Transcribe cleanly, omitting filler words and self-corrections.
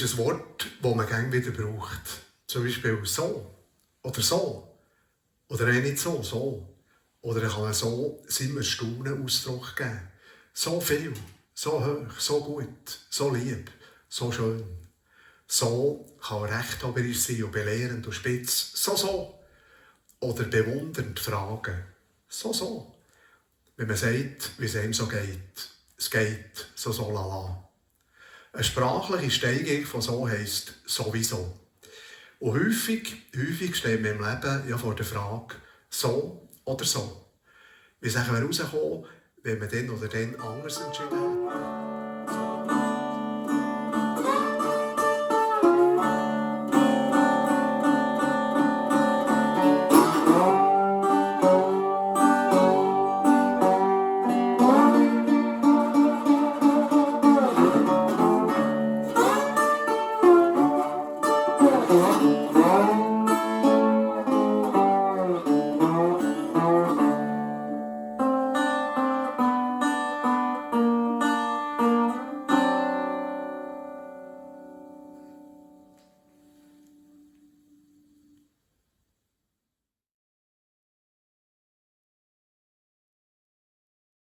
ist ein Wort, das man gerne wieder braucht. Zum Beispiel so oder so. Oder nicht so, so. Oder er kann so seinem Erstaunen Ausdruck geben. So viel, so hoch, so gut, so lieb, so schön. So kann rechthaberisch sein und belehrend und spitz. So, so. Oder bewundernd fragen. So, so. Wenn man sagt, wie es einem so geht. Es geht, so, so, lala. Eine sprachliche Steigerung von so heisst sowieso. Und häufig steht man im Leben ja vor der Frage, so oder so. Wie sagen wir rauskommen, wenn man dann oder dann anders entschieden hat?